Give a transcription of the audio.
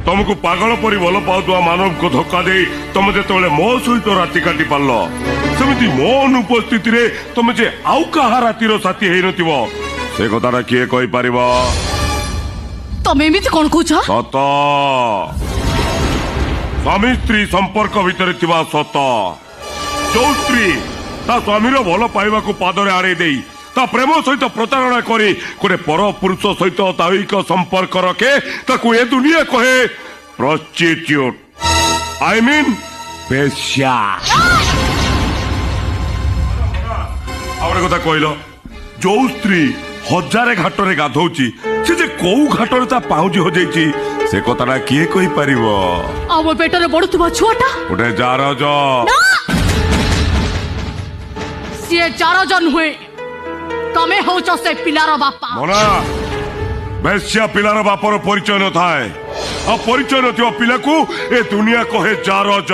ତମକୁ ପାଗଳ ପରି ଭଲ ପାଉଥିବା ମାନବକୁ ଧୋକା ଦେଇ ତମେ ଯେତେବେଳେ ମୋ ସହିତ ରାତି କାଟି ପାରିଲ, ସେମିତି ମୋ ଅନୁପସ୍ଥିତିରେ ତମେ ଯେ ଆଉ କାହା ରାତିର ସାଥୀ ହେଇନଥିବ, ସେ କଥାଟା କିଏ କହିପାରିବ? ତମେ ଏମିତି କଣ କହୁଛ? ସତ, ସ୍ୱାମୀ ସ୍ତ୍ରୀ ସମ୍ପର୍କ ଭିତରେ ଥିବା ସତ। ଯୋଉ ସ୍ତ୍ରୀ ତା ସ୍ୱାମୀର ଭଲ ପାଇବାକୁ ପାଦରେ ଆଡ଼େଇ ଦେଇ, ତା ପ୍ରେମ ସହିତ ପ୍ରତାରଣା କରି ଗୋଟେ ପର ପୁରୁଷ ସହିତ ଦୈହିକ ସମ୍ପର୍କ ରଖେ, ତାକୁ ଏ ଦୁନିଆ କହେ ପ୍ରଷ୍ଟିଟ୍ୟୁଟ, I mean ବେଶ୍ୟା। ଆଉ ଗୋଟେ କଥା କହିଲ, ଯୋଉ ସ୍ତ୍ରୀ ହଜାରେ ଘାଟରେ ଗାଧଉଛି, ସେ ଯେ କୋଉ ଘାଟରେ ତା ପାଉଁଜି ହଜେଇଛି, ସେ କଥାଟା କିଏ କହିପାରିବ? ଆମ ପେଟରେ ବଢୁଥିବା ଛୁଆଟା ଗୋଟେ ଜାରଜ। ସିଏ ଜାରଜ ନୁହେଁ, ତମେ ହଉଛ ସେ ପିଲାର ବାପା। ମନା, ବେଶ୍ୟା ପିଲାର ବାପର ପରିଚୟ ନଥାଏ, ଆଉ ପରିଚୟ ନଥିବା ପିଲାକୁ ଏ ଦୁନିଆ କହେ ଜାରଜ।